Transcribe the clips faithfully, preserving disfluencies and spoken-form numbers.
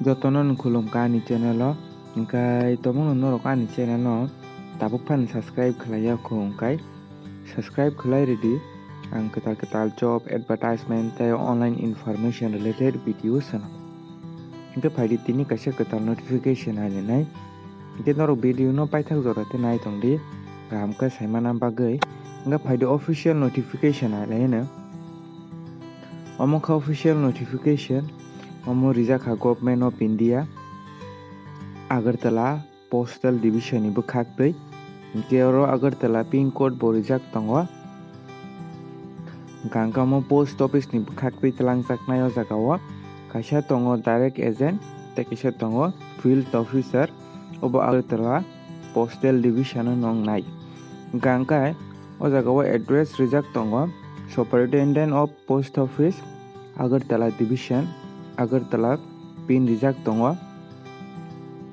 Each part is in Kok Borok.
Jotono no khulumkha ani channel o, hwnkhe tongmano norok ani channel no tabuk phano subscribe khlaiya kho hwnkhe subscribe khlai rwdi, ang kwtal kwtal job advertisement tei online information related video swnam. Hwnkhe phaidi tini kaisa kwtal notification nainai. Hwnkhe norok video no paithak jora tei nai tongdi, kaham khe saimana bagwi. Hwnkhe phaidi official notification nainai hwno. Omo kha official notification, omo rijak kha Government of India, Agartala Postal Division ni bwkhak twi. Hwnkhe oro Agartala pin code bo rijak tongo. Hwnkhe omo post office ni bwkhak twi twlangjaknai o jaga o. Kaisa tongo direct agent, tei kaisa tongo field officer, obo Agartala Postal Division o wngnai. Hwnkhe o jaga o address rijak tongo, Superintendent of Post Office, Agartala Division, Agartala pin rijak tongo.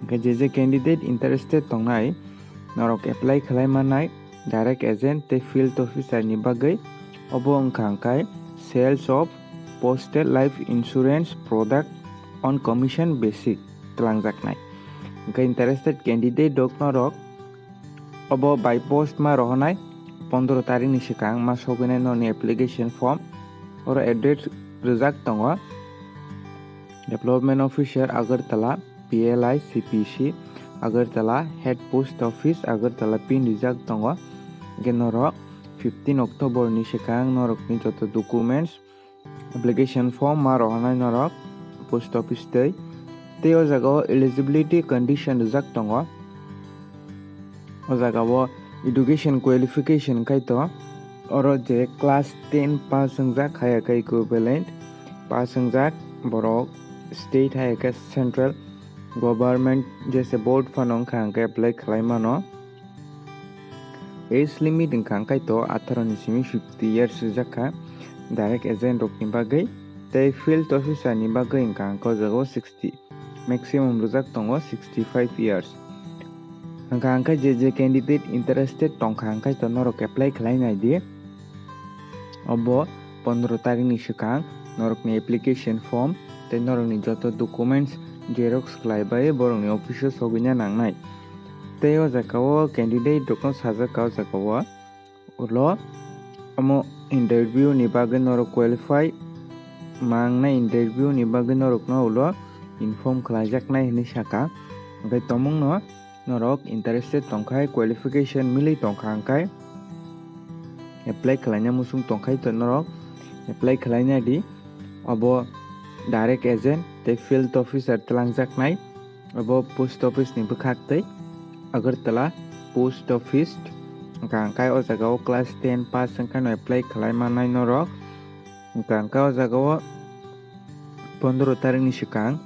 Hwnkhe je je candidate interested tongnai, norok apply khlai mannai direct agent tei field officer ni bagwi. Obo wngkha hwnkhe sales of postal life insurance product on commission basis twlangjaknai. Hwnkhe interested candidate rok norok obo by post ma rohornai, pondro tarikni swkang ma sogwinai noni application form. Oro address rijak tongo, Development Officer, Agartala, P L I C P C, Agartala, Head Post Office, Agartala pin rijak tongo. Hwnkhe norok fifteen October ni swkang norokni joto documents, application form ma rohornai norok post office tei. Tei o jaga o eligibility condition rijak tongo. O jaga o education qualification khai to, oro je class ten pass wngjak, hai khe equivalent pass wngjak borok, state hai khe central government jese board phano wngkha hwnkhe apply khlai mano. Age limit wngkha hwnkhe to atharo ni simi fifty years rijak kha, direct agent rok ni bagwi, tei field officer ni bagwi wngkha hwnkhe o jaga o sixty, maximum rijak tongo sixty five years. Hwnkha hwnkhe je je candidate interested tongkha hwnkhe to norok apply khlai nai di. Obo pondro tarikni swkang norokni application form tei norokni joto documents xerox khlai bai borokni office o sogwina nangnai. Tei o jaga o candidate rokno sajak kha o jaga o ulo omo interview ni bagwi norok qualify mangnai, interview ni bagwi norokno ulo inform khlaijaknai hinwi sakha. Hwnkhe tomungno norok interested tongkhai, qualification milwi tongkha hwnkhe apply khlaina muchung tongkhai to norok apply khlaina di. Obo direct agent tei field officer twlangjaknai. Obo post office ni bwkhak tei Agartala post office. Hwnkha hwnkhe o jaga o class ten pass wngkhano apply khlai mannai norok. Hwnkha hwnkhe o jaga o pondro tarikni swkang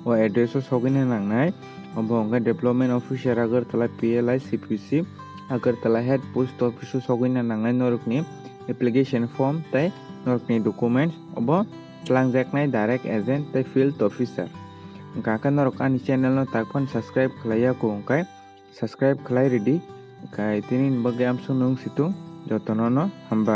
o address o sogwina nangnai. Obo hwnkhe Development Officer Agartala P L I C P C Agartala Head Post Office o sogwina nangnai norokni application form tei norokni documents. Obo twlangjaknai direct agent tei field officer. Hwnkha hwnkhe norok ani channel no tak phano subscribe khlaiya kho hwnkhe subscribe khlai rwdi. Hwnkhe tini ni bagwi amsuk nung situng jotono no hambai.